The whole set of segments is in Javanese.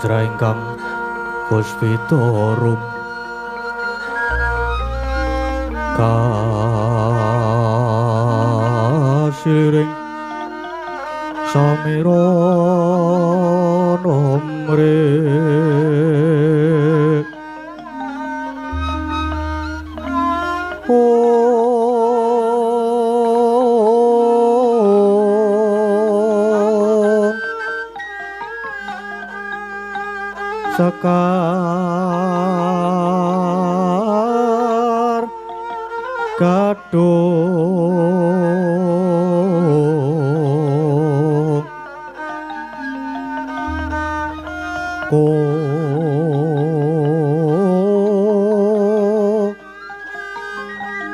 Manjra ingkang puspita rum kasiring samira nomre Sekar gadung ko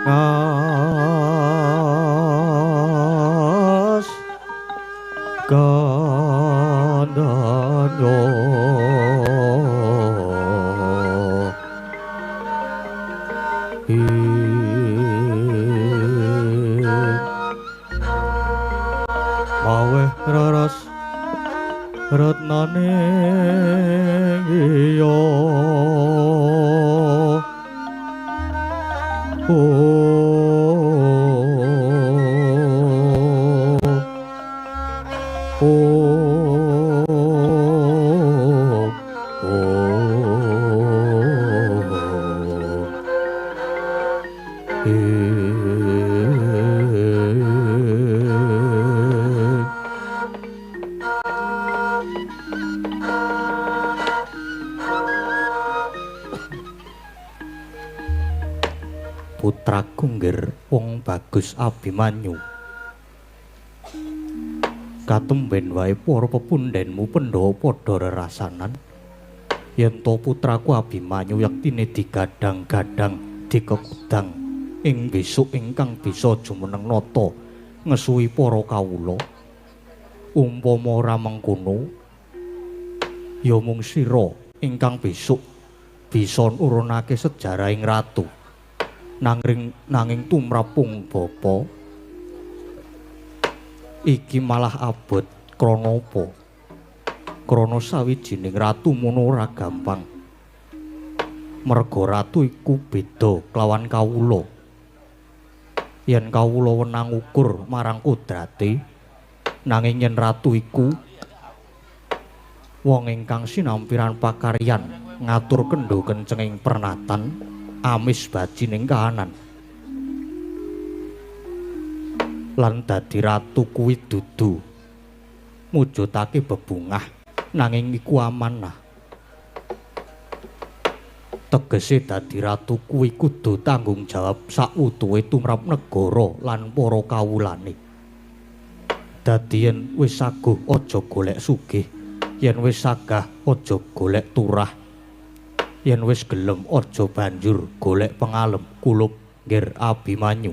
ngas gandanyo maweh raras retnane iya Putraku nggir wong bagus Abimanyu. Katemben wae para pepundhenmu Pandhawa padha rerasanan yen to putraku Abimanyu yektine digadhang-gadhang dikekudang ing besuk ingkang bisa jumeneng nata ngesuwi para kawula. Umpama ora mengkono ya mung sira ingkang besuk bisa nurunake sejarahing ratu. Nanging tumrapung bapa iki malah abot krana apa? Krana sawijining ratu mono ora gampang. Merga ratu iku beda kelawan kawula. Yen kawula wenang ukur marang kodrate, nanging yen ratu iku wong ingkang sinampiran pakaryan ngatur kendho kencenging pernatan amis bajining kahanan. Lan dadi ratu kuwi dudu mujudake bebungah, nanging iku amanah. Tegese dadi ratu kuwi kudu tanggung jawab sawutuhe tumrap negara lan para kawulane. Dadi yen wis saguh aja golek sugih, yen wis sagah aja golek turah, yen wis gelem aja banjur golek pengalem kulup nggir Abimanyu.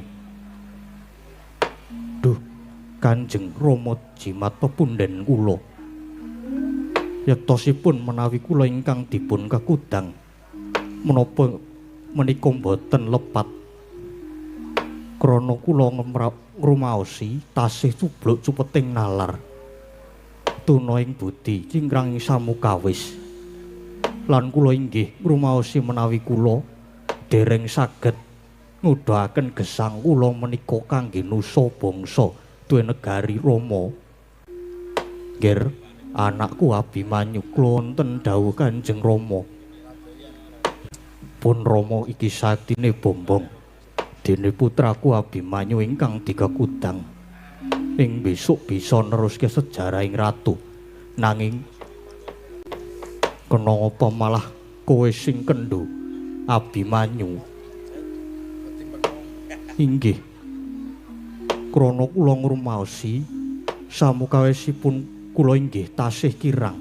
Duh, Kanjeng Rama jimat pepundhen kula. Yektosipun menawi kula ingkang dipun kekudang menapa menika mboten lepat. Krana kula ngrumaosi tasih cubluk cupeting nalar. Tuna ing budi cingkrang ing samukawis. Lan kula inggih ngrumaosi menawi kula dereng saged ngudhahaken gesang kula menika kangge nusa bangsa duwe negari Rama. Nggir, anakku Abimanyu kula wonten dawuh Kanjeng Rama. Pun Rama iki saktine bombong dene putraku Abimanyu ingkang dikekudang ing besuk bisa neruske sejarahing ratu. Nanging kena apa malah kowe sing kendho Abimanyu? Inggih, krana kula ngrumaosi samukawisipun kula inggih tasih kirang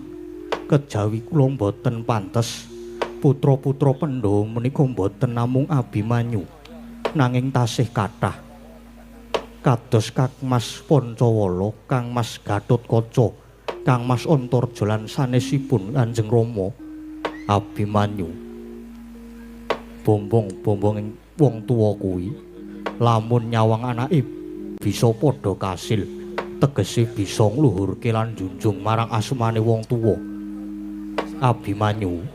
kejawi kula mboten pantes. Putra-putra Pandhawa menika mboten namung Abimanyu, nanging tasih kathah. Kados Kang Mas Pancawala, Kang Mas Gatotkaca, Kang Mas Antarja lan sanesipun Kanjeng Rama Abimanyu. Bombong-bombong wong tuwa kuwi lamun nyawang anake bisa padha kasil, tegese bisa ngluhurke lan njunjung marang asmane wong tuwa. Abimanyu,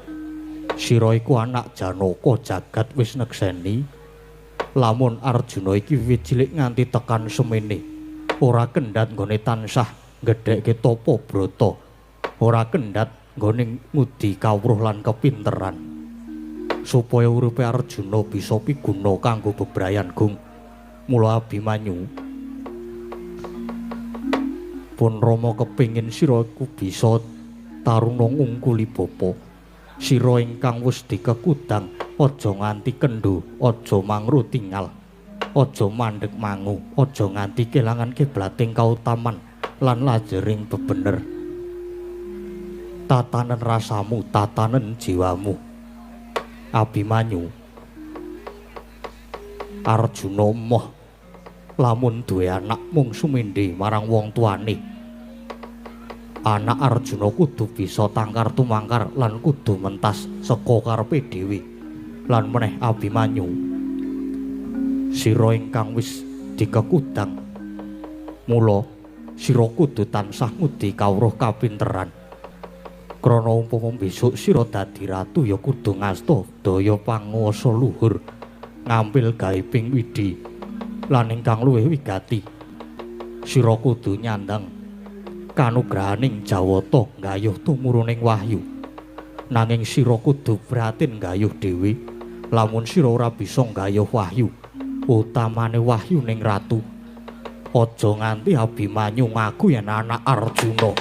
sira iku anak Janaka, jagat wis nekseni lamun Arjuna iki wiwit cilik nganti tekan semene ora kendhat nggone tansah gedhekke tapa brata, ora kendhat nggone ngudi kawruh lan kepinteran, supaya uripe Arjuna bisa piguna kanggo bebrayan gung. Mula Abimanyu, pun Rama kepingin sira iku bisa taruna ngungkuli bapa. Sira ingkang wis dikekudang aja nganti kendho, aja mangru tingal, aja mandheg mangu, aja nganti kelangan kiblating kautaman lan lajering bebener. Tatanen rasamu, tatanen jiwamu. Abimanyu, Arjuna moh lamun duwe anak mung sumindhe marang wong tuane. Anak Arjuna kudu bisa tangkar tumangkar lan kudu mentas saka karepe dhewe. Lan meneh Abimanyu, sira ingkang wis dikekudang, mula sira kudu tansah ngudi kawruh kapinteran. Krana umpama besok sira dadi ratu ya kudu ngasta daya panguwasa luhur, ngampil gaibing widhi lan ingkang luwih wigati, sira kudu nyandang kanugrahaning Jawata nggayuh tumuruning wahyu. Nanging sira kudu prihatin nggayuh dhewe. Lamun sira ora bisa nggayuh wahyu, utamane wahyu ning ratu, aja nganti Abimanyu ngaku yen anak Arjuna.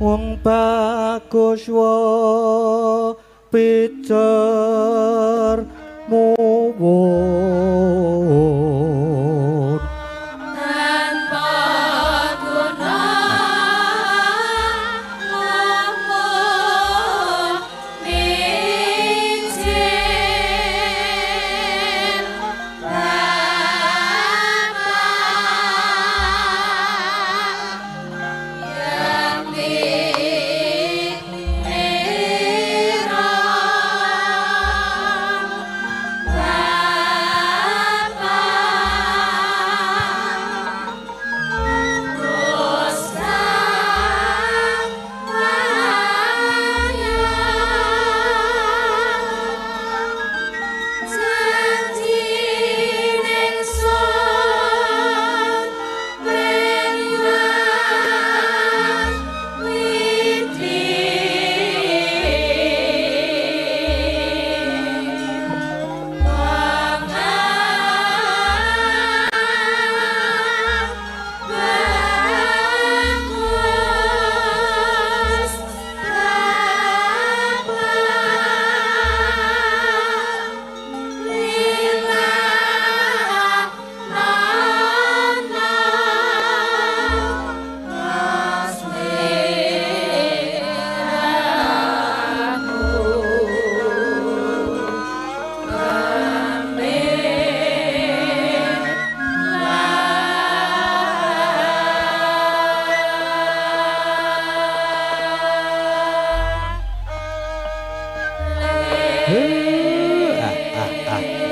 Wong bagus wa picer muwun tanpa guna lamun ijin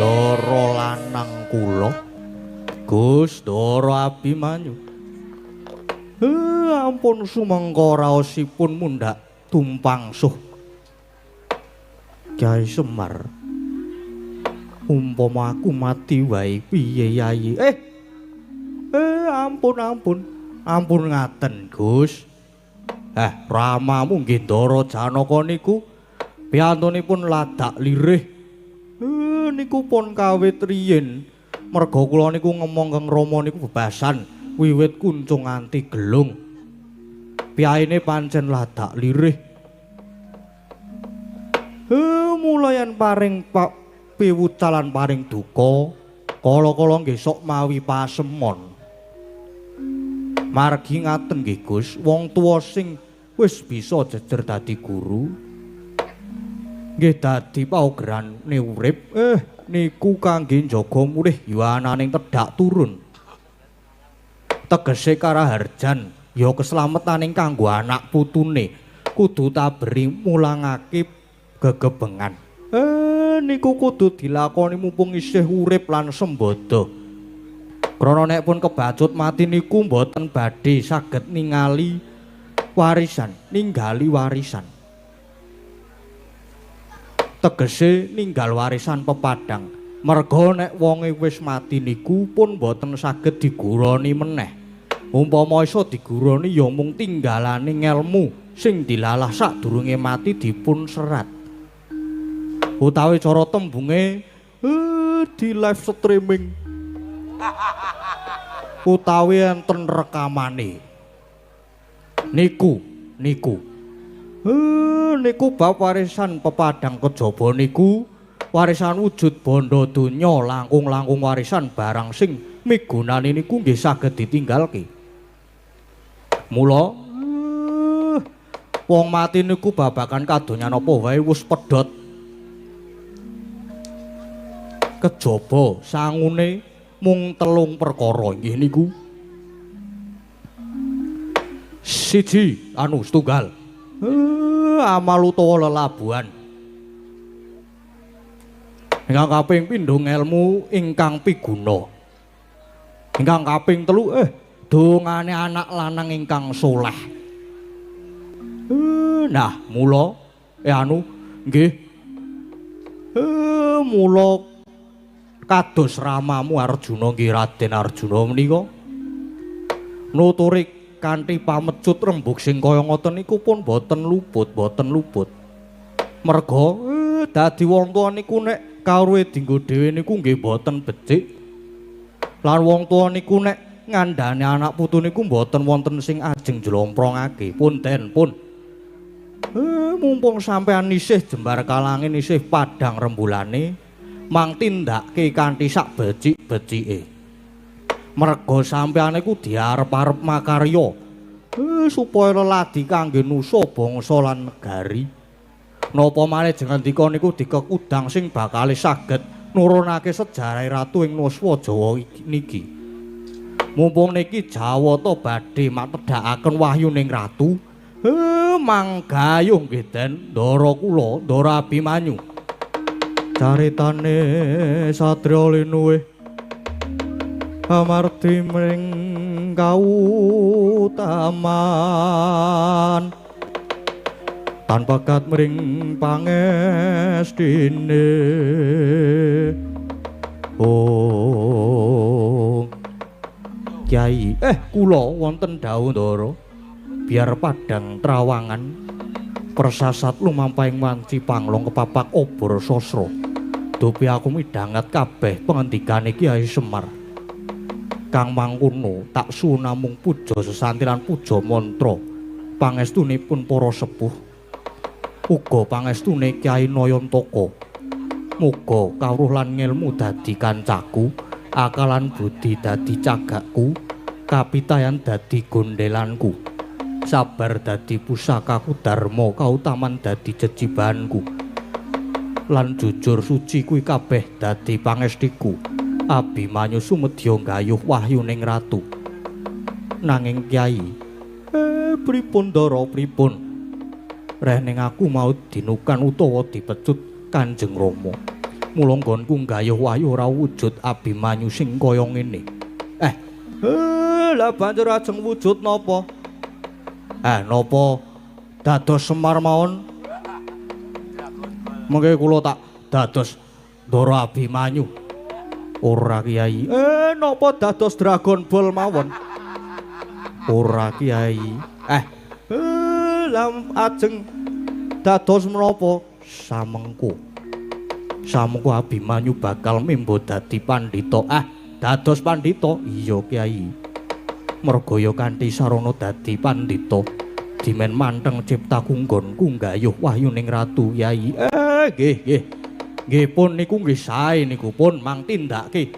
Ndara lanang kula Gus Ndara Abimanyu. Ampun sumangga raosipun mundhak tumpang suh. Kyai Semar, umpama aku mati wae piye yayi? Ampun ampun. Ampun ngaten, Gus. Ramamu nggih Ndara Janaka niku piyantunipun ladak lirih. Niku pun kawit riyin. Merga kula niku ngemong kang Rama niku bebasan wiwit kuncung nganti gelung. Piyaine pancen ladak lirih. Mulayan paring pak piwucalan paring duka, kala-kala nggih sok mawi pasemon. Margi ngaten nggih Gus, wong tuwa sing wis bisa jejer dadi guru nggih dadi paugerane urip, niku kangge njaga mulih yuwananing tedhak turun. Tegese karaharjan ya keselametaning kanggo anak putune kudu taberi mulangake gegebengan. Niku kudu dilakoni mumpung isih urip lan sembada. Krana nek pun kebacut mati niku mboten badhe saged ningali warisan, ninggali warisan. Tegese ninggal warisan pepadang. Merga nek wonge wis mati niku pun mboten saged diguroni meneh. Umpama iso diguroni ya mung tinggalane ngelmu sing dilalah sadurunge mati dipun serat. Utawi cara tembunge di live streaming. Utawi enten rekamane. Niku niku. Niku bab warisan pepadang kejaba niku warisan wujud bondo donya langkung-langkung warisan barang sing migunani niku nggih saged ditinggalke. Mula wong mati niku babagan kadonyan apa wae wis pedhot. Kejaba sangune mung telung perkara inggih niku. Siji anu setunggal. Amal utawa lelabuhan. Ingkang kaping pindho ngelmu ingkang piguna. Ingkang kaping telu dongane anak lanang ingkang soleh. Nah mula anu nggih. Mula kados ramamu Arjuna nggih Raden Arjuna menika nuturi kanthi pamecut rembug sing kaya ngoten niku pun boten luput, boten luput. Merga dadi wong tuwa niku nek kawruhe dinggo dhewe niku nggih boten becik. Lan wong tuwa niku nek ngandhani anak putu niku boten wonten sing ajeng jlomprongake. Punten pun. Mumpung sampean isih jembar kalangin isih padhang rembulane, mang tindake kanthi sak becik-becike. Merga sampeyan iku diarep-arep makarya supaya leladi kangge nusa bangsa lan negari. Napa malih jengandika niku dikekudang sing bakal saged nurunake sejarah ratu ing Nuswa Jawa niki. Mumpung niki Jawata badhe matedhakaken wahyuning ratu, manggayuh nggih Den Ndara kula, Ndara Abimanyu. Caritane satriya linuwih amardi mring kautaman tanpa kat mring pangestine. Oh Kyai, kula wonten dawuh Ndara, biar padang trawangan persasat lumampahing wanci panglong kepapak obor sosro. Dupi aku midhanget kabeh pengendikane Kyai Semar. Kang mangkono tak suwun namung puja sesanti lan puja mantra pangestunipun para sepuh, uga pangestune Kyai Nayantaka. Muga kawruh lan ngelmu dadi kancaku, akalan budi dadi cagakku, kapitayan dadi gondelanku, sabar dadi pusakaku, dharma kautaman dadi jejibahanku, lan jujur suci kuwi kabeh dadi pangestiku. Abimanyu sumedya gayuh wahyuning ratu. Nanging Kyai, pripun Ndara pripun? Reh ning aku mau dinukan utawa dipecut Kanjeng Rama. Mula nggonku gayuh wahyu ora wujud Abimanyu sing kaya ngene. Lah banjur ajeng wujud napa? Napa dados Semar mawon? Mengke kula tak dados Ndara Abimanyu. Ora Kyai. Napa dados Dragon Ball mawon? Ora Kyai. Lam ajeng dados menapa? Samengko. Samengko Abimanyu bakal membo dadi pandhita. Ah, dados pandhita? Iya Kyai. Mergaya kanthi sarana dadi pandhita. Dimen manteng ciptaku nggonku nggayuh wahyuning ratu Kyai. Nggih, nggih. Nggih pun niku nggih sae niku pun mang tindake.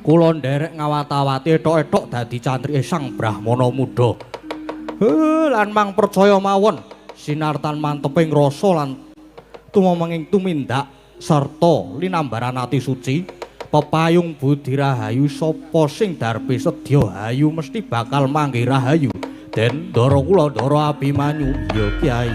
Kula nderek ngawat-awati ethok-ethok dadi cantrike Sang Brahmana Muda. Lan mang percaya mawon sinartan manteping rasa lan tumomenging tumindak sarta linambaran ati suci pepayung budi rahayu sapa sing darpe sedya hayu mesti bakal manggih rahayu. Den ndara kula ndara Abimanyu. Iya Kyai.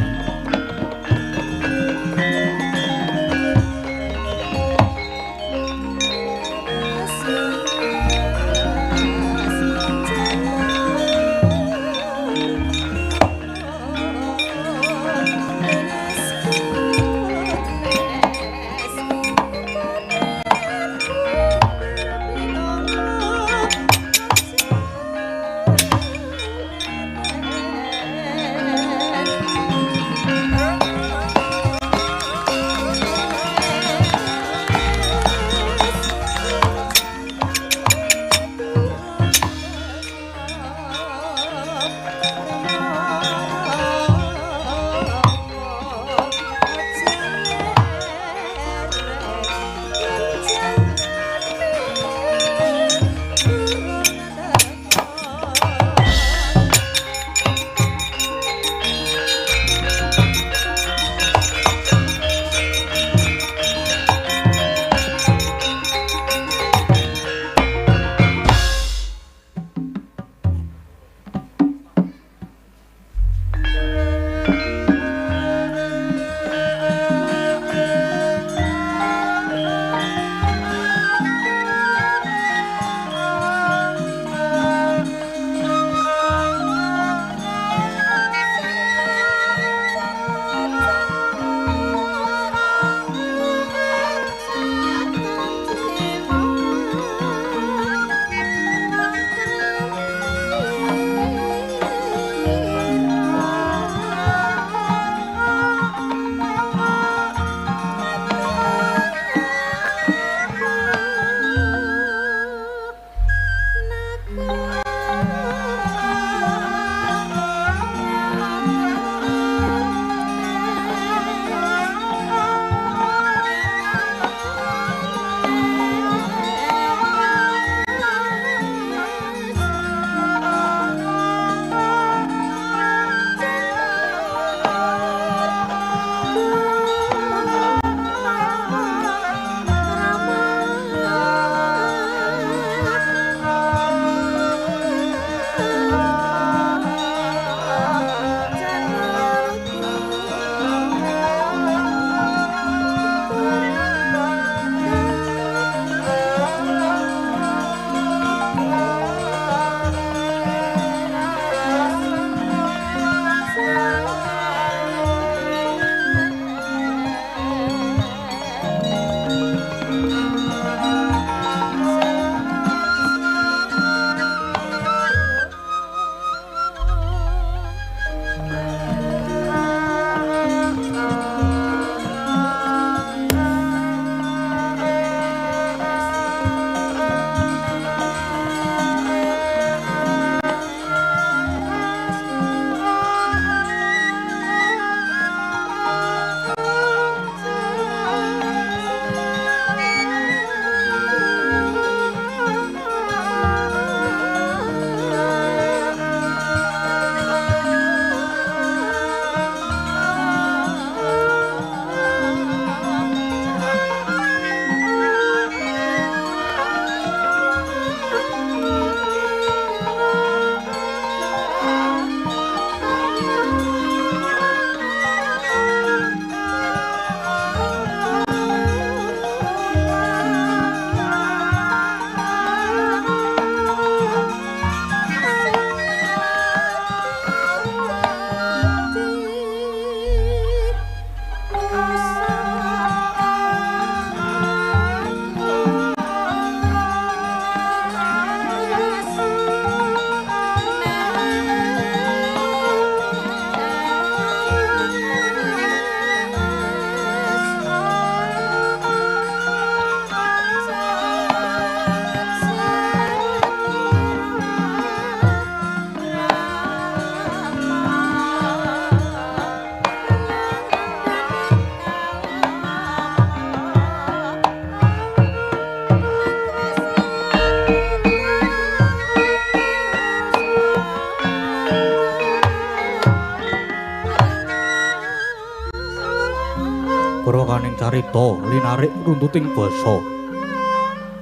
carita linarik runtuting basa.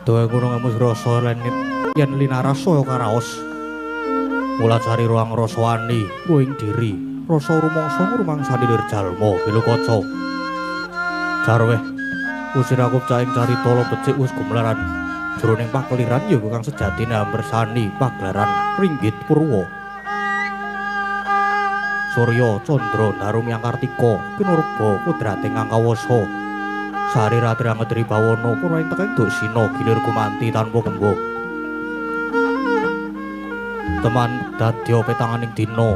Dawa gunung emus rasa yen linarasa karaos. Mula cari ruang rasawani kuing diri, rasa rumangsa ngrumangsani lir jalma Gilokaca. Jarweh usirakup caing carita lo becik wis gumlaran jroning pakeliran ya kang sejatine ambersani pagelaran ringgit purwa. Surya Candra Daru Myang Kartika kinurba kudrate kang kawasa. Sari ratri angetri bawana pura ing tekaing Duksina gilir gumanti tanpa kemba. Teman dadya petanganing dina.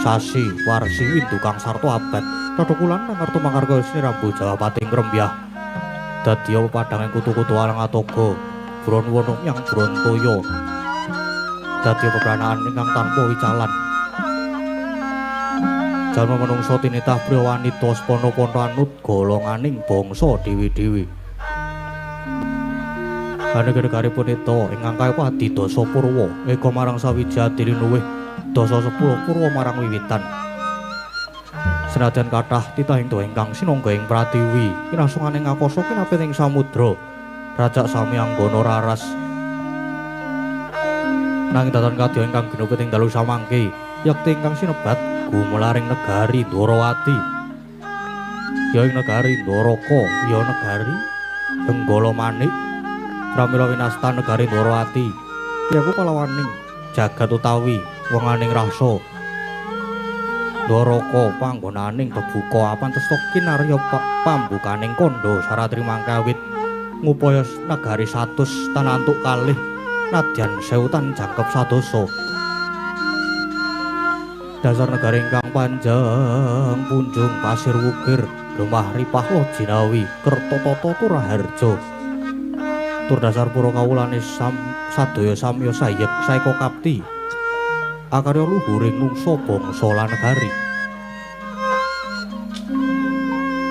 Sasi warsi windu kang sarta abad. Tadhukulan nang arta mangarga snirambu Jawapating ngrembyah. Dadya pepadhanging kutu-kutu alang atoga, Bronwana yang Brontaya. Dadya pepranaan ingkang tanpa wicalan. Jalma manungsa tinitah priya wanita spana-pana anut golonganing bangsa dewi-dewi. Anegari punita ingkang kaya adidasa purwa eka marang sawiji adilinuwih dasa 10 purwa marang wiwitan. Senajan kathah titahing doh ingkang sinangga ing pratiwi kinasungane ngakasa kinapit ing samudra rajak sami anggana raras. Nanging datan kadya ingkang ginupit ing dalu samangke yekti ingkang sinebat gumelaring negari Dwarawati. Ya ing negari Ndoraka, ya negari Benggala Manik, pramila winastan negari Dwarawati. Yaku palawaning jagat utawi wenganing rasa. Ndoraka panggonaning bebuka apantesta kinarya pambukaning kandha saratri mangkawit ngupaya negari 100 tanantuk kalih nadyan 1000 tan jangkep sadasa. Dasar negara ingkang panjang punjung pasir wukir lemah ripah lojinawi kertotata turaharja tur dasar pura kawulane sadaya samya sayek saeka kapti akarya luhuring nungsa bangsa lan negari.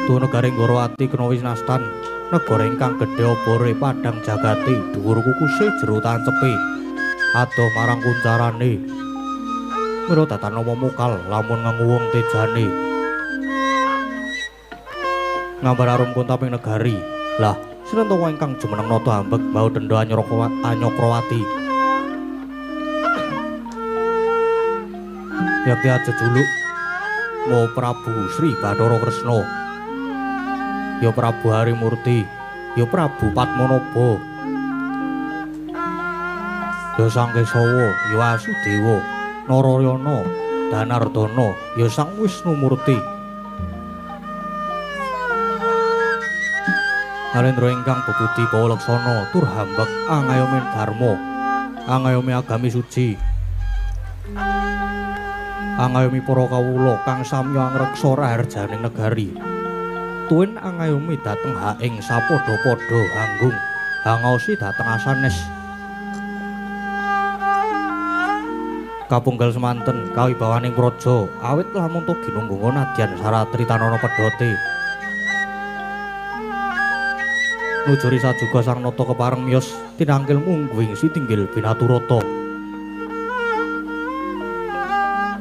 Tuh negari Nggorawati kena winastan negara ingkang gedhe obore padhang jagati dhuwur kukuse jero tancepe adoh marang kuncarane. Mira datanama mukal lamun ngenguwung tejane. Ngambar arum kuntaping negari. Lah, sinentawa ingkang jumeneng nata ambek bau denda Anyokrawati. Yakti aja juluk Mo Prabu Sri Bathara Kresna. Ya Prabu Harimurti, ya Prabu Padmanaba. Ya Sang Kesawa, ya Wasudewa. Narayana, Danardana, ya Sang Wisnumurti. Narendra ingkang bebudi bawa laksana tur hambek angayomi dharma, angayomi agami suci, angayomi para kawula kang samya angreksa raharjaning negari. Tuwin angayomi dhateng haing sapadha-padha hanggung hangaosi dhateng asanes. Kapunggal semanten kawibawaning praja awit lamun to ginunggung nadyan saratri tanana pedhote. Nujuri sajuga sang nata kepareng miyos tinangkil mungguing sitinggil binaturata.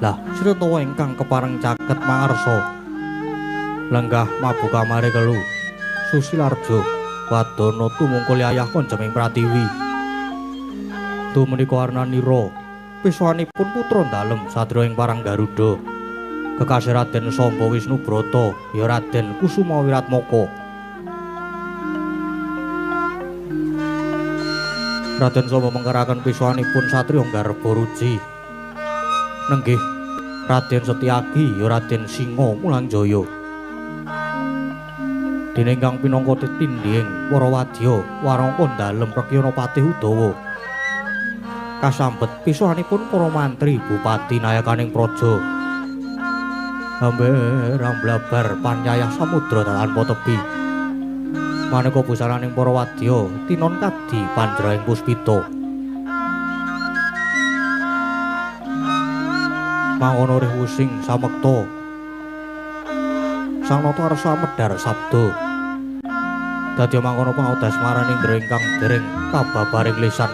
Lah sirentawa ingkang kepareng caket mangarsa lenggah mabu kamare kelu Susilarjo wadana tumungkul yayah konjeming pratiwi. Tumenika arnanira pisanipun putra dalem sadra ing parang Garuda. Kekasih Raden Samba Wisnubrata ya Raden Kusuma Wiratmaka. Raden Samba mengkeraken pisanipun satriya nggarba ruji. Nenggih Raden Setyaki ya Raden Singa Mulanjaya. Dene ingkang pinangka tetindhing para wadya warangka dalem Rekyana Patih Udawa. Kasambet pisanipun para mantri bupati nayakaning praja. Amber amblabar panyayah samudra tanpa tepi. Maneka busananing para wadya tinon kadi panjrahing puspita. Mangono rih wusing samekta. Sang nata arsa medhar sabda. Dadya mangkono pangodas marani indra ingkang dereng kababaring lisan.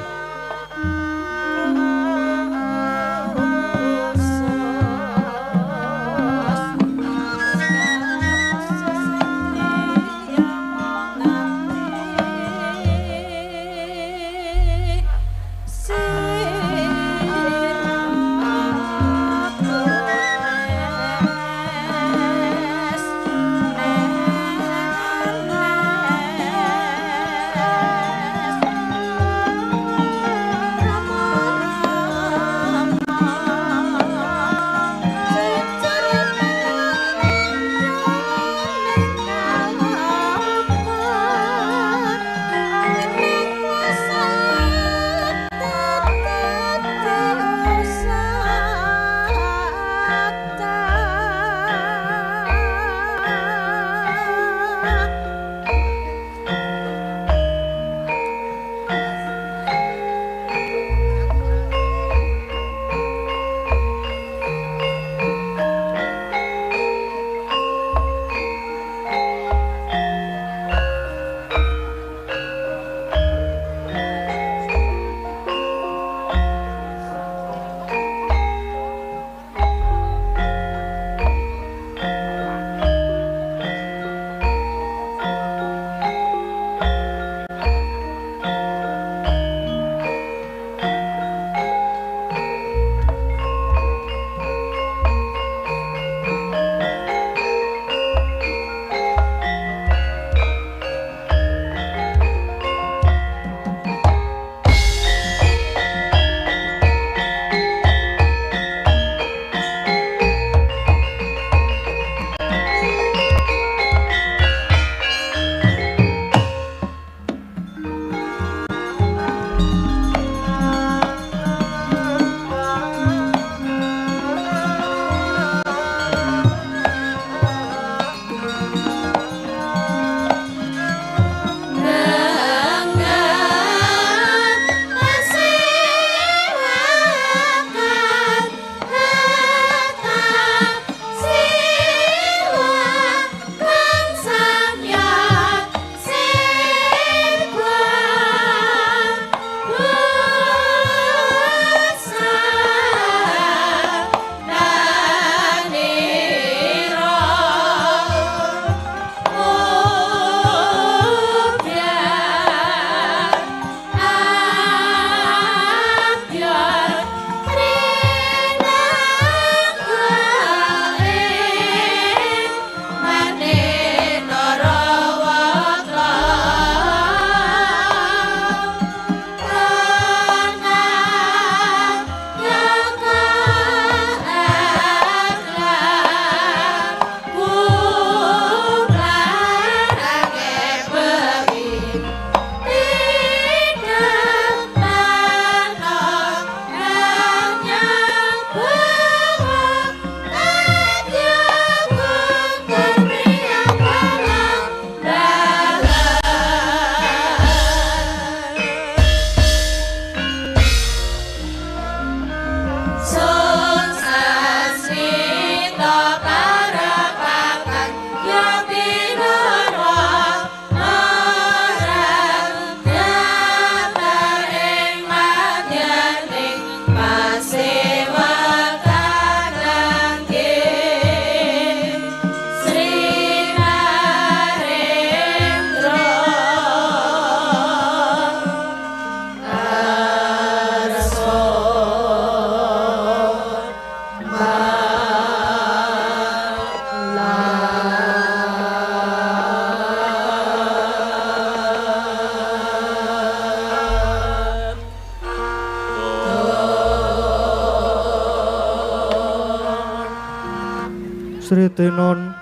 Sritenon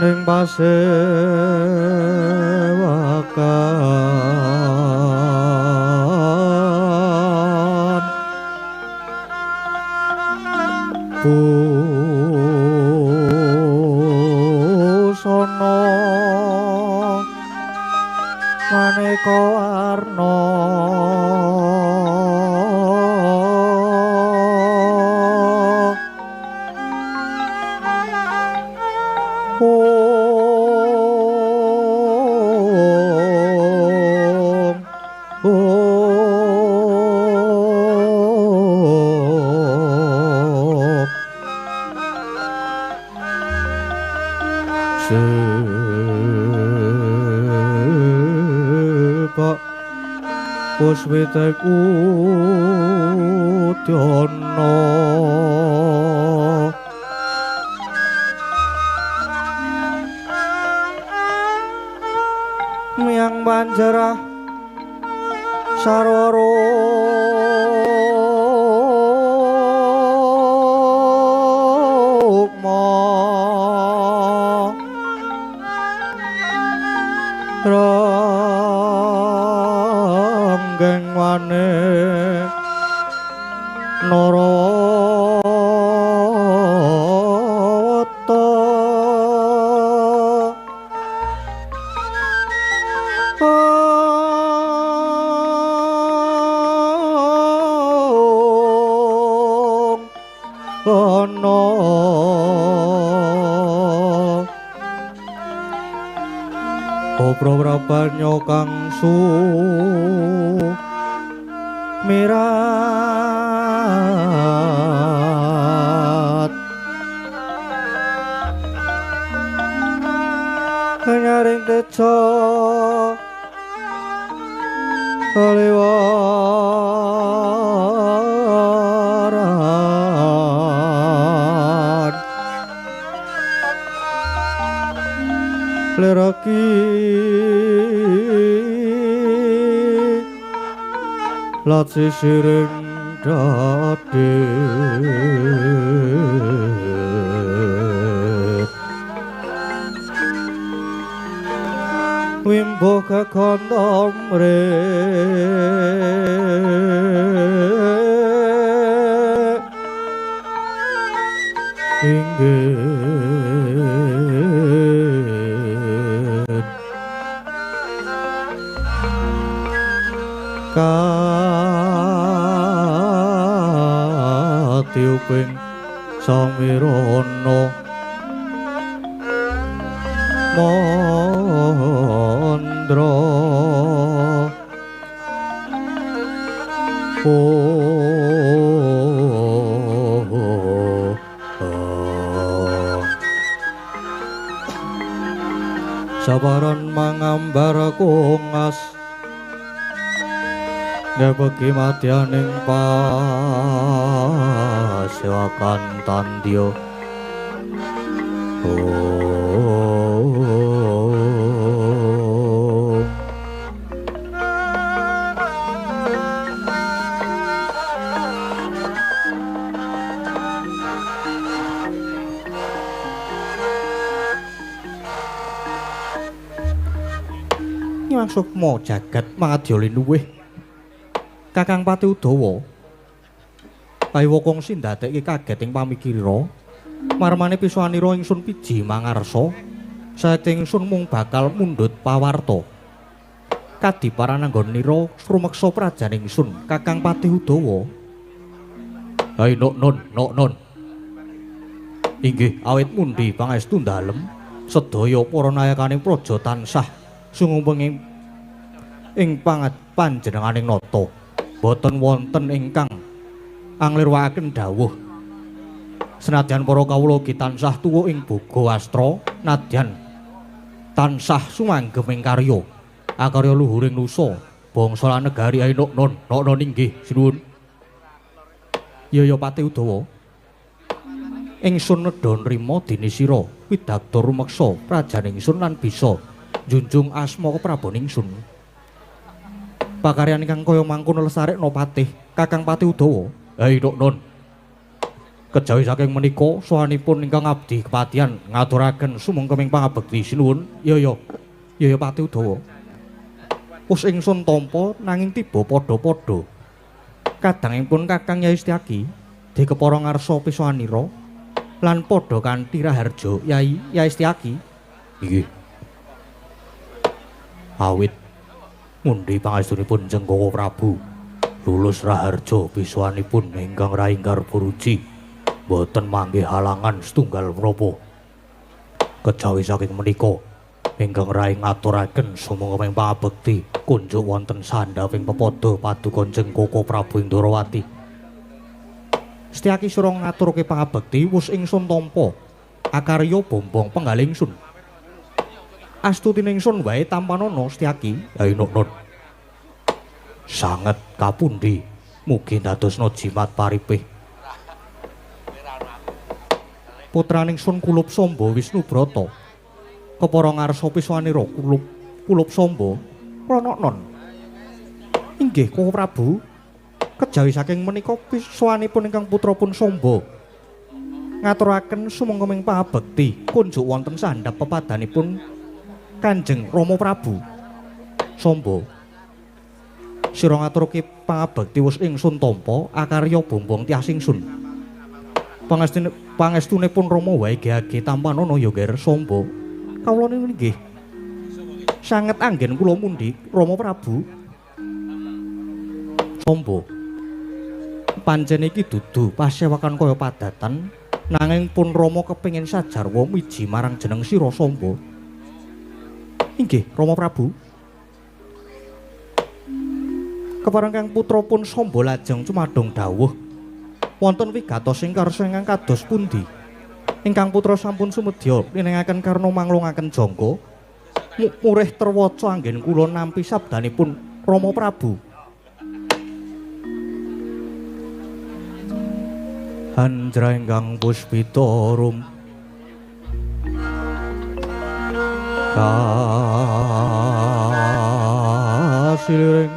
ning pasewakan busana maneka warna Puswite kudyana miyang banjarah sarwa rukma ranggeng wane narawata ana Oprabanya kang sumirat nyaring teja kaliwaran leraki lat sisiring dadi wimbo kekondomre inggih katiuping samirana mandra sabaran mangambar kongas ngepeki madyaning pasewakan tandya. Nyuwun sukma jagat mangadya linuwih Kakang Pati Udawa. Kaiwa kongsi ndadekke kaget ing pamikira. Marmane pisuwanira ingsun piji mangarsa, saekti ingsun mung bakal mundhut pawarta. Kadiparananggonira rumeksa prajan ingsun Kakang Pati Udawa. Hai nok non nok non. Inggih awit mundi pangestu dalem sedaya para nayakaning praja tansah sungupeng ing panjenenganing nata. Boten wonten ingkang anglirwakaken dawuh. Senadyan para kawula ugi tansah tuwa ing boga astra, nadyan tansah sumanggem ing karya. Akarya luhuring nusa, bangsa lan negari ae nok non, nok non inggih sinuwun. Ya ya Pati Udawa. Ingsun nedha nrima dene sira widagda rumeksa prajan ingsun lan bisa njunjung asma keprabon ingsun. Pakaryan ingkang kaya mangkono lestarekna patih Kakang Pati Udawa. Hai nok non. Kejawi saking menika sowanipun ingkang abdi kepatihan ngaturaken sumangga pangabekti sinuwun. Ya ya. Ya ya Pati Udawa. Wus ingsun tampa nanging tiba padha-padha. Kadangipun Kakang Yai Setyaki dikepara ngarsa pisowanira lan padha kanthi raharja Yai Yai Setyaki. Inggih. Awit mundi pangestunipun Jengkoko Prabu lulus raharja pisowanipun ingkang Rayi Garbaruci boten manggih halangan setunggal menapa. Kejawi saking menika ingkang Rayi ngaturaken sumangga pangabekti kunjuk wonten sandhaping pepada paduka Jengkoko Prabu ing Ndorowati. Setyaki sura ngaturke pangabekti wus ingsun tampa akarya bombong penggalih ingsun. Astutine ingsun wae tampanana Setyaki. Ya inuk-nun. Sanget kapundi mugi ndadosna jimat paripih. Putraning sun Kulup Samba Wisnubrata kepara ngarsa pisowanira Kulup Kulup Samba pranaknon. Inggih Koko Prabu, kejawi saking menika pisowanipun ingkang putra pun Samba ngaturaken sumangga ming pangabekti kunjuk wonten sandhap pepadanipun Kanjeng Rama Prabu. Samba sira ngaturke pangabekti wus ingsun tampa akarya bombong tias ingsun. Pangestunipun Rama wae gehage tampanana ya Ger Samba. Kawula nggih sanget anggen kula mundi Rama Prabu. Samba pancen iki dudu pasewakan kaya padatan nanging pun Rama kepengin sajarwa miji marang jeneng sira Samba. Inggih Rama Prabu. Kepareng kang putra pun Samba lajeng cumadong dawuh wonten wigatos ing karsa ingkang kados pundi? Ingkang putra sampun sumedya linengaken karna manglungaken jangka murih terwaca anggen kula nampi sabdanipun Rama Prabu. Hanjra ingkang puspita rum kasiliring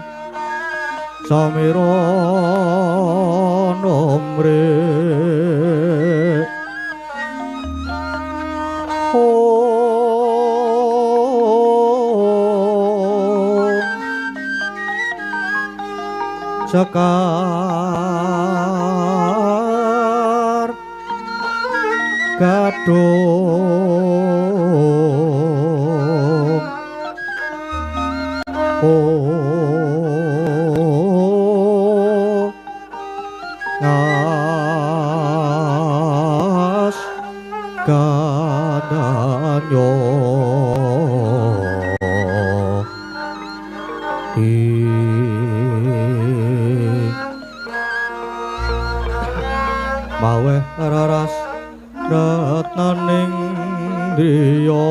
samira nomre sekar gadung ngas kadanyo maweh raras ratnaning driya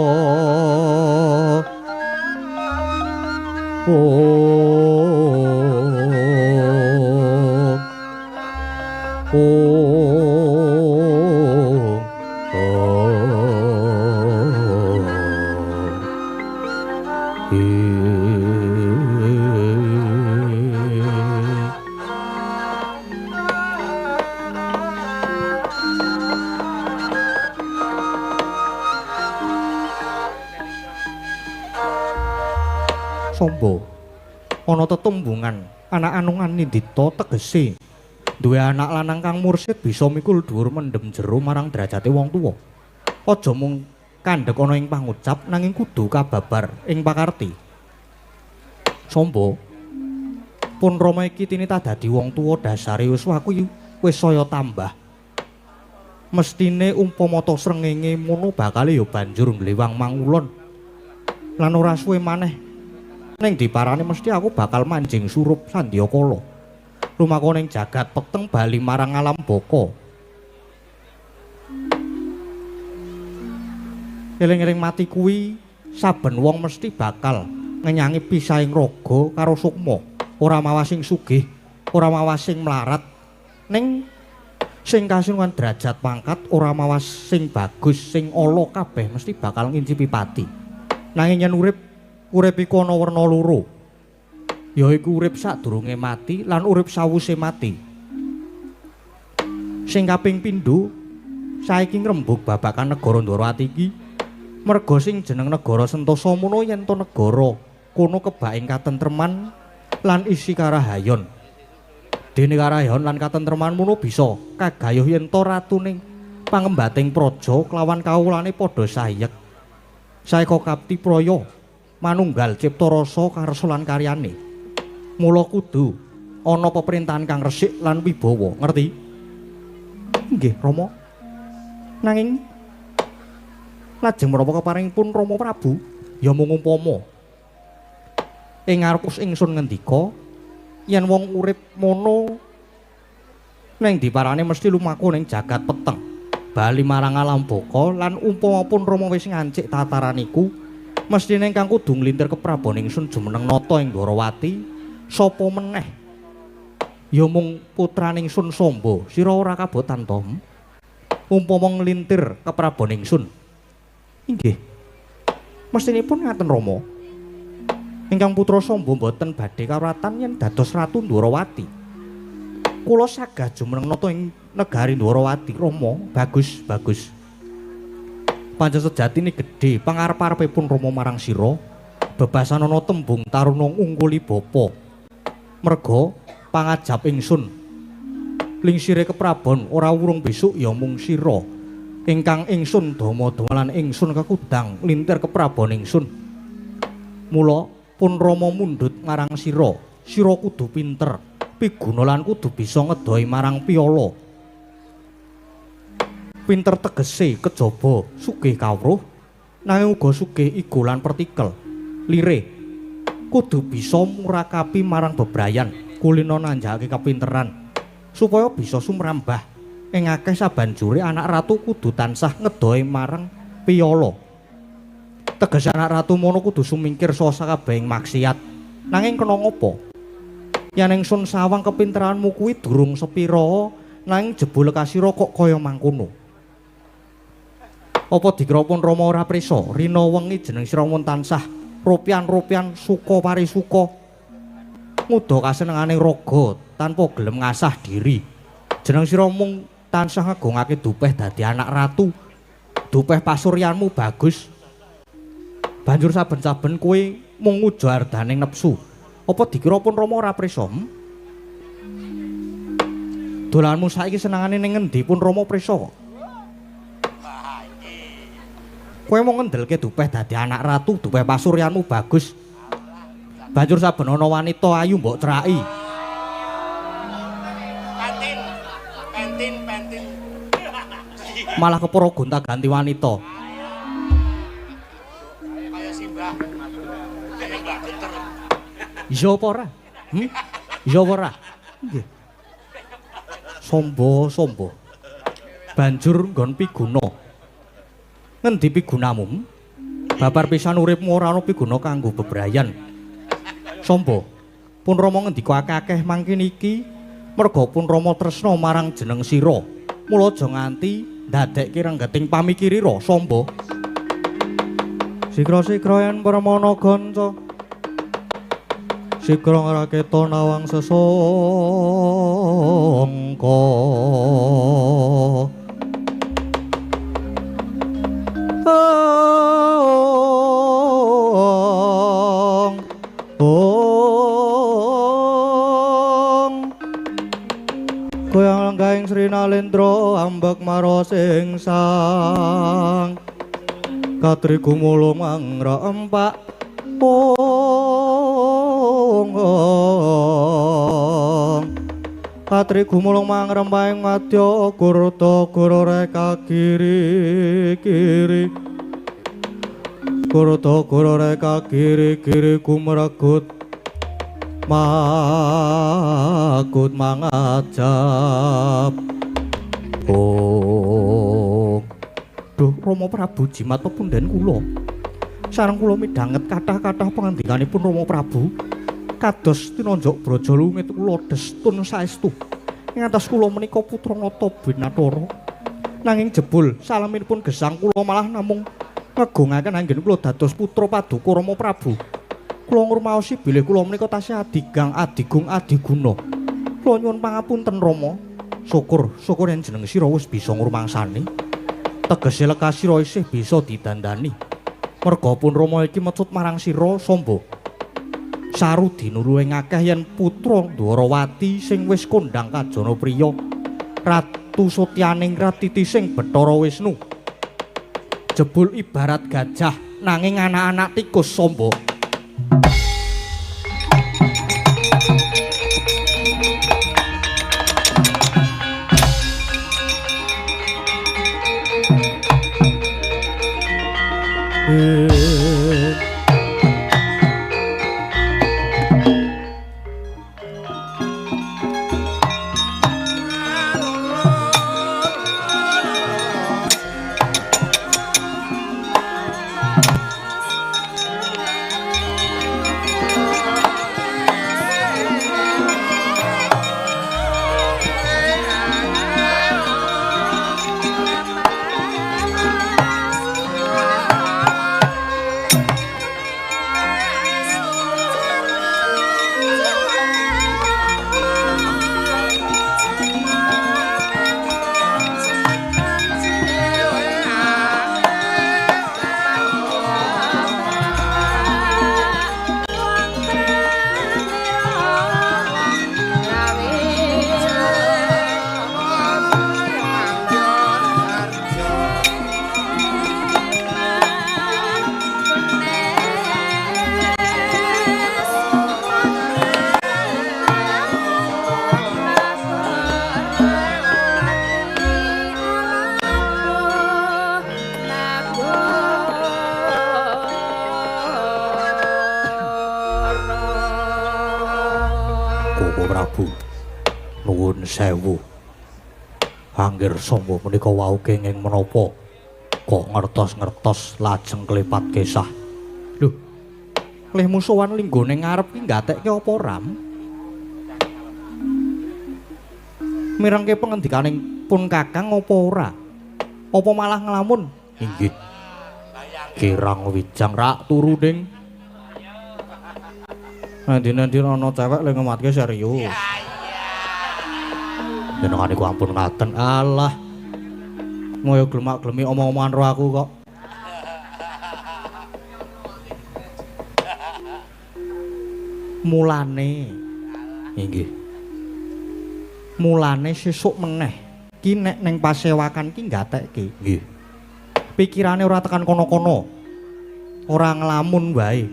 Samba ana tetembungan anak anungan nindita tegese duwe anak lanang kang mursid bisa mikul dhuwur mendem jero marang derajate wong tuwa. Aja mung kandhek ana ing pangucap nanging kudu kababar ing pakarti. Samba pun Rama iki tinita dadi wong tuwa dasare yuswaku wis saya tambah. Mestine umpama ta srengenge mono bakale ya banjur nglewang mangulon. Lan ora suwe maneh ning diparane mesti aku bakal manjing surup sandyakala. Lumaku ning jagat peteng bali marang alam baka. Eling-eling mati kuwi saben wong mesti bakal ngenyangi pisahing raga karo sukma. Ora mawas sing sugih, ora mawas sing mlarat, ning sing kasinuwan derajat pangkat, ora mawas sing bagus, sing ala kabeh mesti bakal ngincipi pati. Nanging yen urip urip iku ana werna loro. Yaiku urip sadurunge mati lan urip sawuse mati. Sing kaping pindho saiki ngrembug babagan negara Ndorowati iki merga sing jeneng negara Sentosa mono yen to negara kono kebak ing katentreman lan isi karahayon. Dene karahayon lan katentreman mono bisa kagayuh yen to ratune pangembating praja kelawan kawulane padha sayek. Saeka kapti praya manunggal cipta rasa karsa lan karyane. Mula kudu ana peperintahan kang resik lan wibawa, ngerti? Nggih, Rama. Nanging lajeng menapa keparingipun Rama Prabu? Ya mung umpama ing ngarep ingsun ngendika yen wong urip mono ning diparane mesti lumaku ning jagat peteng, bali marang alam baka lan umpama pun Rama wis ngancik tataran iku mestine ingkang kudu nglintir keprabon ingsun jumeneng nata ing Ndorowati sapa meneh? Ya mung putrane ingsun Samba. Sira ora kabotan to? Umpama nglintir keprabon ingsun. Inggih. Mestinipun ngaten Rama. Ingkang putra Samba mboten badhe kawratan yen dados ratu Ndorowati. Kula sagah jumeneng nata ing negari Ndorowati, Rama. Bagus, bagus. Pancen sejatine gedhe pangarep-arepipun Rama marang sira. Bebasanana tembung taruna ngungkuli bapa. Merga pangajap ingsun lingsire keprabon ora wurung besuk ya mung sira ingkang ingsun dama-dama lan ingsun kekudang lintir keprabon ingsun. Mula pun Rama mundhut marang sira, sira kudu pinter piguna lan kudu bisa ngedohi marang piyala. Pinter tegese kejaba sugih kawruh nanging uga sugih igo lan pertikel. Lirih kudu bisa murakapi marang bebrayan, kulino nanjakake kapinteran supaya bisa sumrambah ing akeh sabanjure anak ratu kudu tansah ngedohi marang piyala. Tegese anak ratu mono kudu sumingkir saka sakabehing maksiat. Nanging kena ngopo? Yen ingsun sawang kepinteranmu kuwi durung sepira, nanging jebul kasira kok kaya mangkono. Apa dikira pun Rama ora prisa? Rina wengi jeneng sira mun tansah rupian-rupian suka parisuka nguda kasenengane raga tanpa gelem ngasah diri. Jeneng sira mung tansah ngagungake dupeh dadi anak ratu. Dupeh pasuryanmu bagus. Banjur saben-saben kowe mung nguja ardaning nepsu. Apa dikira pun Rama ora prisa? Dolanmu saiki senengane ning ngendi pun Rama prisa kok? Kowe mung ngendelke dupeh dadi anak ratu, dupeh pasuryanmu bagus. Banjur saben ana wanita ayu mbok craki. Pentin, pentin, pentin. Malah kepara gonta-ganti wanita. Kaya simbah. Mbah geter. Iya apa ora? Iya apa ora? Nggih. Sombo, sombo. Banjur nggon piguna. Ngendi pigunamu? Babar pisan uripmu ora ana piguna kanggo bebrayan. Sombo, pun Rama ngendika akeh-akeh mangkene iki merga pun Rama tresna marang jeneng sira. Mula aja nganti ndadekke renggeting pamikirira, Sombo. Sikra-sikra yen permana ganca. Sikra ngraketa nawang sesangka. Goyang lenggahing Sri Nalendra ambek maro singsang. Katri gumulung mangra empak punggung. Katri gumulung mangrempahing wadya gurta guru reka kiri kiri. Gurta guru reka kiri kiri gumregut makut mangajab. Oh, duh Rama Prabu jimat pepunden kula. Sareng kula midhanget kathah-kathah pangandikanipun Rama Prabu. Kados tinonjok braja lungit kula destun saestu. Ing atas kula menika putra Nata Binathara. Nanging jebul salaminipun gesang kula malah namung ngegongaken anggen kula dados putra paduka Rama Prabu. Kula ngrumaosi bilih kula menika tasih adigang adigung adiguna. Kula nyuwun pangapunten Rama. Syukur, syukur yen jeneng sira wis bisa ngrumangsani. Tegese lekas sira isih bisa didandani. Merga pun Rama iki mecut marang sira Samba. Saru dinuru ing akeh yen putra Dwarawati sing wis kondhang kajana priya. Ratu Sutyaning Ratiti sing Bathara Wisnu. Jebul ibarat gajah nanging anak-anak tikus Samba. Nuwun sewu. Angger Samba menika wau kenging menapa kok ngertos-ngertos lajeng klepat kesah. Lho, lehmu sowan linggone ngarep ki nggatekke apa Ram? Mirengke pengendikaning pun Kakang apa ora? Apa malah nglamun? Inggih. Kirang wijang rak turu ning. Nanti-nanti ana cewek le ngematke serius. Jenengan iku ampun ngaten. Alah. Moyo glemak-glemi omong-omongan ro aku kok. Mulane inggih. Mulane sesuk meneh ki nek ning pasewakan ki nggatekke. Nggih. Pikirane ora tekan kono-kono. Ora nglamun wae.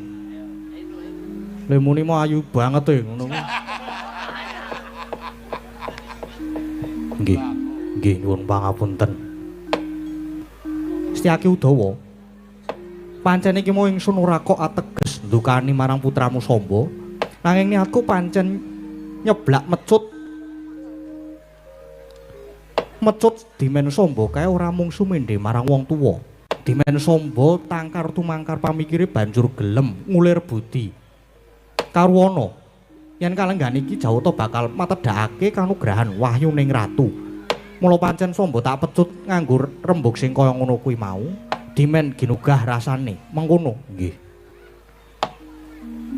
Lemune mau ayu banget e ngono. Nggih, nggih nyuwun pangapunten. Setyaki Udawa. Pancen iki mau ingsun ora kok ateges ndukani marang putramu Samba, nanging niatku pancen nyeblak mecut. Mecut dimen Samba kae ora mung sumendhe marang wong tuwa. Dimen Samba tangkar tumangkar pamikire banjur gelem ngulir budi. Karuwana yen kalenggan iki Jawata bakal matedhakake kanugrahan wahyuning ratu. Mula pancen Samba tak pecut nganggo rembug sing kaya ngono kuwi mau, dimen ginugah rasane mengkono. Nggih.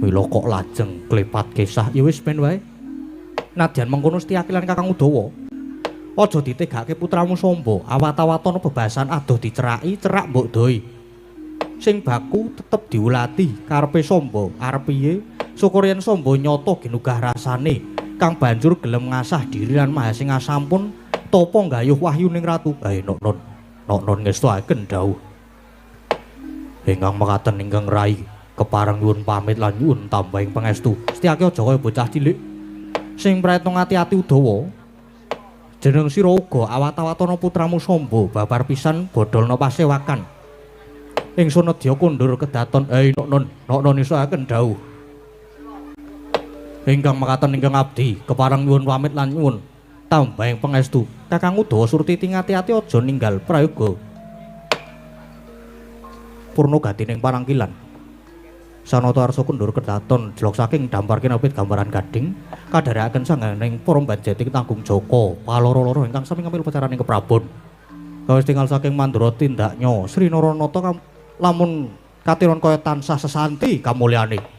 Mila kok lajeng klepat kesah, ya wis ben wae. Nadyan mengkono Setyaki lan Kakang Udawa. Aja ditegake putramu Samba, awat-awatan bebasan adoh diceraki, cerak mbok doi. Sing baku tetep diulati karepe Samba, arep piye? Syukur yen Samba nyata ginugah rasane kang banjur gelem ngasah diri lan maha sing asampun tapa nggayuh wahyuning ratu. Nok non, nok non ngestuaken dawuh. Ingkang mekaten ingkang rai kepareng nyuwun pamit lan nyuwun tambahing pangestu. Setyaki aja kaya bocah cilik sing praetno ati-ati Udawa. Jeneng sira uga awat-awatana putramu Samba babar pisan bodolna pasewakan. Ingsun nedya kondur kedaton. Nok non, nok non ngestuaken dawuh. Ingkang mekaten ingkang abdi kepareng nyuwun pamit lan nyuwun tambahing pangestu. Kakang Udawa Surtiti ngati-ati aja ninggal prayoga purna gatining parangkilan. Sanata arsa kundur kedaton jelok saking dampar kinapit gambaran gading kadherekaken sangganing para banjeti tanggung jaka paloro-loro ingkang sami ngambil pecaraning keprabon. Kawis tinggal saking mandura tindaknya Sri Naranata lamun katiron kaya tansah sesanti kamulyane.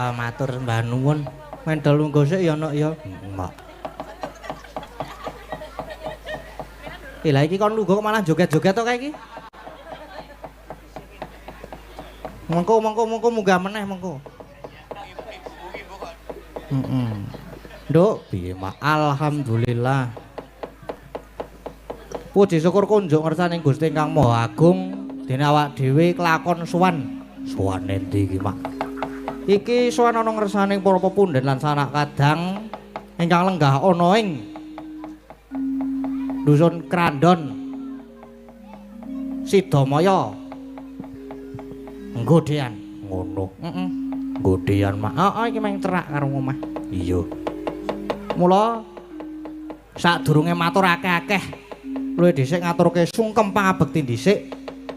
Heeh, matur sembah nuwun. Mendol lungguh sik ya, Nok ya. Mak. Lah iki kon lungguh kok malah joget-joget to kae iki? Mengko mengko mengko munggah meneh mengko. Heeh. Nduk, piye, Mak? Alhamdulillah. Puji syukur kunjuk ngersaning Gusti Ingkang Maha Agung, dene awak dhewe kelakon sowan. Sowan endi iki, Mak? Iki sowan ana ngersaning para pepundhen lan sanak kadang ingkang lenggah ana ing Dusun Krandon, Sidamaya, Nggodean. Ngono. Heeh. Nggodean, Mak. Heeh, iki meng cerak karo omah. Iya. Mula sadurunge matur akeh-akeh, luwih dhisik ngaturke sungkem pangabekti dhisik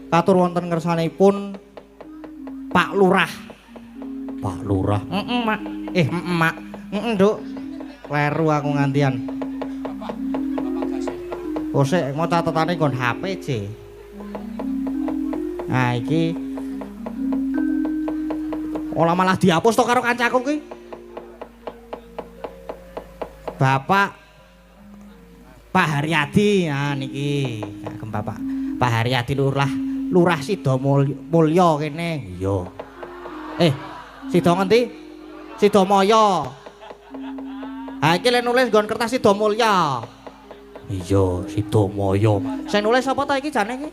katur wonten ngersanipun Pak Lurah. Pak Lurah. Heeh, Mak. Heeh, Mak. Heeh, Nduk. Kleru aku ngantian. Oh, sik mau catetane nggon HP, C. Nah, iki ora malah dihapus to karo kancaku ki. Bapak Pak Haryadi, nah niki kagem Bapak Pak Haryadi Lurah, Lurah Sidomulyo kene. Iya. Sido ngendi? Sidomaya. Ha iki lek nulis nggon kertas Sidomulyo. Iya, Sidomaya. Sing nulis sapa to iki jane iki?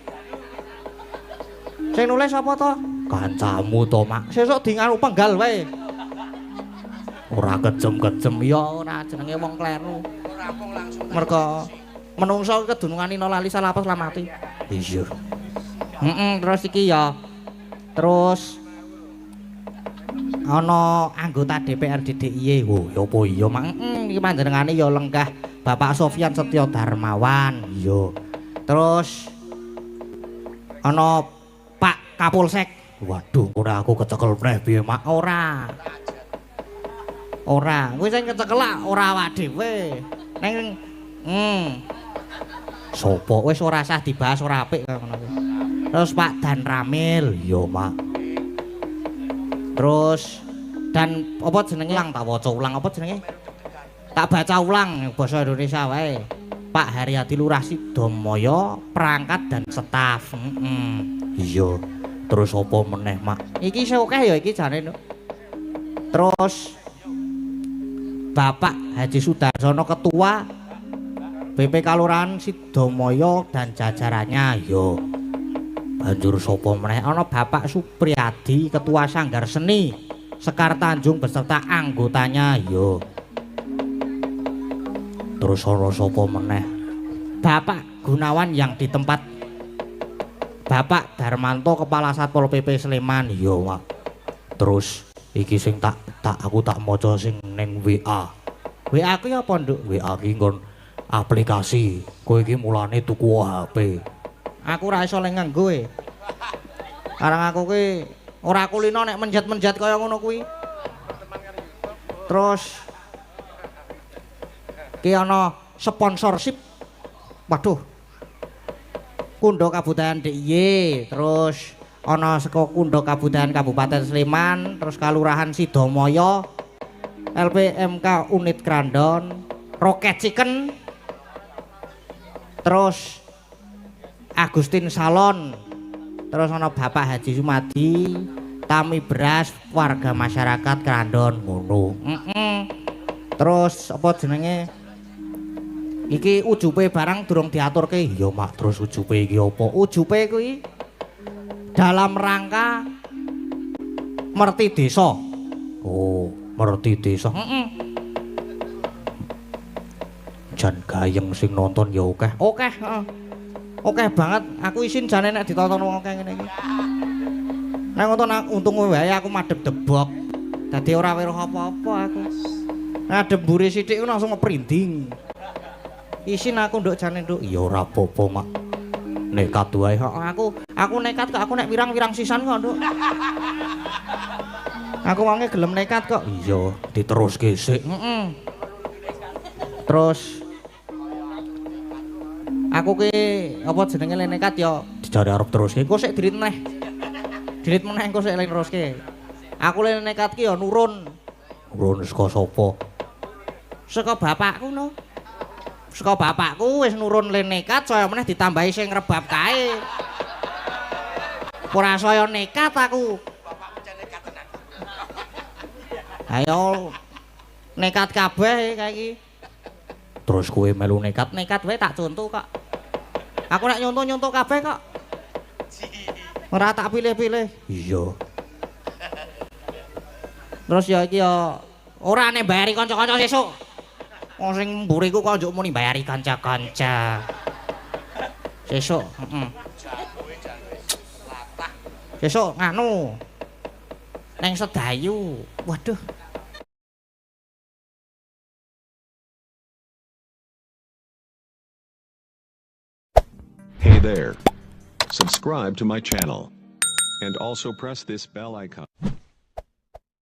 Sing nulis sapa to? Kancamu to, Mak. Sesuk di nganu penggal wae. Ora kejem-kejem ya ora jenenge wong kleru. Rampung langsung. Mergo menungso kedunungan ina lali salah apa mati. Iya. Heeh, terus iki ya. Terus ana anggota DPRD DIY. Oh, ya apa iya, Mak? Heeh, iki panjenengane ya lenggah Bapak Sofyan Setyo Darmawan. Iya. Terus ana Pak Kapolsek. Waduh, ora aku kecekel meneh piye, Mak? Ora. Ora, kuwi sing kecekel lak ora awak dhewe. Neng Sopo wis ora usah dibahas ora apik kaya ngono kuwi. Terus Pak Dan Ramil, iya, Mak. Terus dan apa jenenge? Ulang tak waca ulang apa jenenge? Tak baca ulang basa Indonesia wae. Pak Haryadi Lurah Sidomaya, perangkat dan staf. Iya. Terus apa meneh, Mak? Iki isih akeh ya iki jane. Terus Bapak Haji Sudarsono Ketua BP Kalurahan Sidomaya dan jajarannya. Iya. Banjur sapa meneh? Ana Bapak Supriyadi Ketua Sanggar Seni Sekar Tanjung beserta anggotanya. Iya. Terus ana sapa meneh? Bapak Gunawan yang di tempat Bapak Darmanto Kepala Satpol PP Sleman. Iya, Mak. Terus iki sing tak aku tak maca sing ning WA. WA ku ya apa, Nduk? WA ki nggon aplikasi. Kowe iki mulane tuku HP. Aku ora iso leng nganggo e. Karang aku ki ora kulino nek menjat-menjat kaya ngono kuwi. Terus ki ana sponsorship. Waduh. Kundha Kabudayan DIY, terus ana saka Kundha Kabudayan Kabupaten Sleman, terus Kalurahan Sidomaya, LPMK Unit Krandon, Rocket Chicken, terus Agustin Salon, terus ana Bapak Haji Sumadi, Tami Beras, warga masyarakat Krandon ngono. Terus apa jenenge? Iki ujupe barang durung diaturke. Iya, Mak, terus ujupe iki apa? Ujupe kuwi dalam rangka merti desa. Oh, merti desa. Heeh. Jan gayeng sing nonton ya akeh. Akeh, heeh. Akeh banget. Aku isin jane nek ditonton wong akeh ngene iki. Nek nonton untung wae aku madhep debok. Dadi ora weruh apa-apa aku. Ngadep mburi sithik ku langsung merinding. Isin aku nduk jane, Nduk. Ya ora apa-apa, Mak. Nekat wae. Heeh, aku nekat kok. Aku nek wirang-wirang sisan kok, Nduk. Aku wonge gelem nekat kok. Iya, diteruske sik. Heeh. Terus aku ki apa jenenge le nekat ya dijare arep teruske. Engko sik dirit meneh. Dirit meneh engko sik le neruske. Aku le nekat ki ya nurun. Nurun saka sapa? Saka bapakku no. Saka bapakku wis nurun le nekat saya meneh ditambahi sing rebab kae. Ora saya nekat aku. Bapakmu jan nekat tenan. Ayo nekat kabeh kae iki. Terus kowe melu nekat? Nekat wae tak contoh kok. Aku nek nyontoh-nyontoh kabeh kok. Ora tak pilih-pilih. Iya. Terus ya iki ya ora nek bayari kanca-kanca sesuk. Wong sing mburiku kok njuk muni bayari kanca-kanca. Sesuk, heeh. Sesuk nganu. Neng Sedayu. Waduh. Hey there. Subscribe to my channel. And also press this bell icon.